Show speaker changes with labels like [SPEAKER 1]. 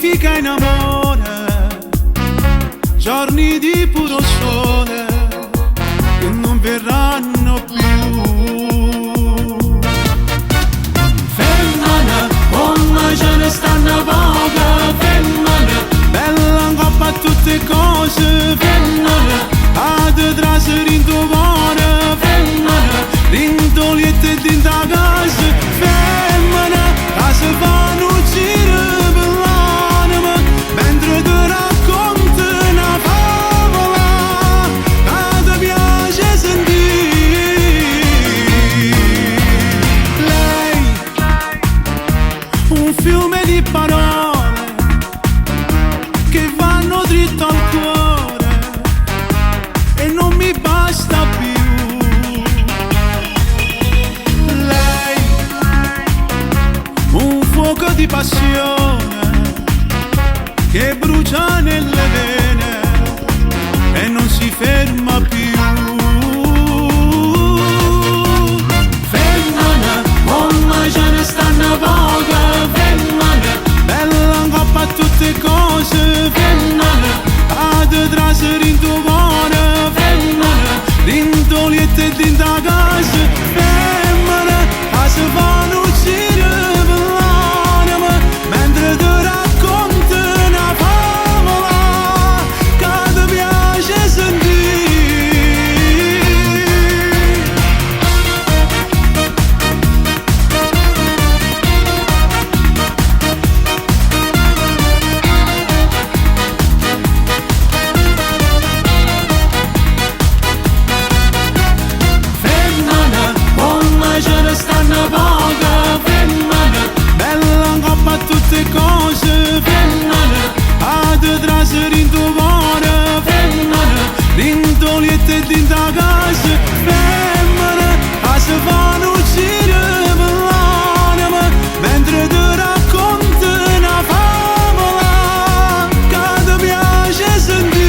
[SPEAKER 1] Significa in amore giorni di puro sole che non verranno più. Femmina, come ce ne stanno poche, femmina, bella 'ncopp' a tutte cose, femmina, a te trase dint' 'o core, femmina, dint' 'o lietto e dint' 'a casa, femmina, ca se fa nu giro pe' l'anema, mentre te racconto na favola ca te piace 'e sentì. Lei, un fiume di parole che vanno dritto al cuore e non mi basta più. Lei, un fuoco di passione che brucia nelle vene e non si ferma più. Femmina, come ce ne stanno poche, femmina, bella 'ncopp' a tutte cose, femmina, a te trase dint' 'o core, femmina, dint' 'o lietto e dint' 'a casa, femmina, ca se fa nu giro pe' l'anema, mentre te racconto na favola ca te piace 'e sentì. Femmina, come ce ne stanno poche, femmina, bella 'ncopp' a tutte cose, femmina, a te trase dint' 'o core, femmina, dint' 'o lietto e dint' 'a casa, femmina, ca se fa nu giro pe' l'anema, mentre te racconto na favola ca te piace 'e sentì.